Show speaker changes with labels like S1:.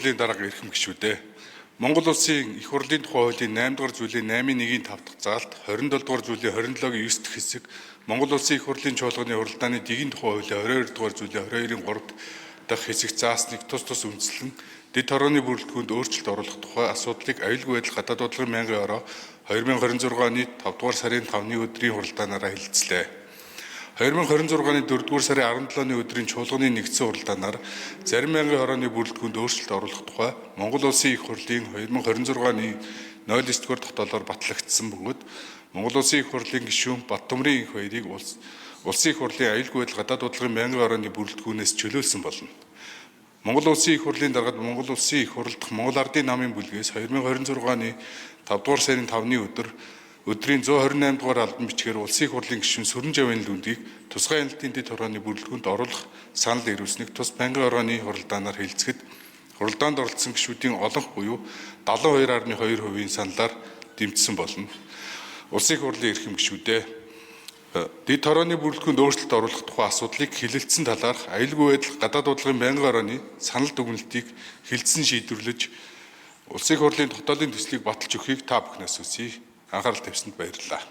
S1: Дарга эрхэм гишүүдээ. Монгол Улсын Их Хурлын тухай хуулийн 8 дугаар зүйлийн 8-ын 1-ийн 5 дахь заалт, 27 дугаар зүйлийн 27-гийн 9 дахь хэсэг, Монгол Улсын Их Хурлын чуулганы хуралдааны дэгийн тухай хуулийн 22 дугаар зүйлийн 22-ын 3 дахь хэсэг заасныг тус тус үндэслэн дэд хорооны бүрэлдэхүүнд өөрчлөлт оруулах тухай асуудлыг аюулгүй байдал гадаад бодлогын байнгын ороо 2026 оны 5 дугаар сарын 5-ны өдрийн хуралдаанаараа хэлэлцлээ. 2026 оны 4 дугаар сарын 17-ны өдрийн чуулганы нэгдсэн хуралдаанаар зарим байнгын хорооны бүрэлдэхүүнд өөрчлөлт оруулах тухай Монгол Улсын Их Хурлын 2026 оны 09 дугаар тогтоолоор батлагдсан бөгөөд Монгол Улсын Их Хурлын гишүүн Баттөмрийн инх баярыг Улсын Их Хурлын аюулгүй байдал гадаад бодлогын байнгын хорооны бүрэлдэхүүнээс чөлөөлсөн болно. Монгол Улсын Их Хурлын даргад Монгол Улсын Их Хурал дахь Монгол Ардын намын бүлгээс 2026 оны 5 дугаар сарын 5-ны өдрийн 128 дугаар албан бичгээр Улсын Их Хурлын гишүүн Сүрэн Жавын лүндийг тусгай хяналтын дэд хорооны бүрэлдэхүүнд оруулах санал ирүүлсэнийг тус байнгын хорооны хуралдаанаар хэлэлцэхэд хуралдаанд оролцсон гишүүдийн олонх буюу 72.2%-ийн саналаар дэмжсэн болно. Улсын Их Хурлын эрхэм гишүүдээ, дэд хорооны бүрэлдэхүүнд өөрчлөлт оруулах тухай асуудлыг хэлэлцсэн талаарх аюулгүй байдал гадаад бодлогын байнгын хорооны санал дүгнэлтийг хэлэлцэн шийдвэрлэж Улсын Их Хурлын тогтоолын төслийг баталж өгөхийг та бүхнээс хүсье. Анхаарал тавьсанд баярлалаа.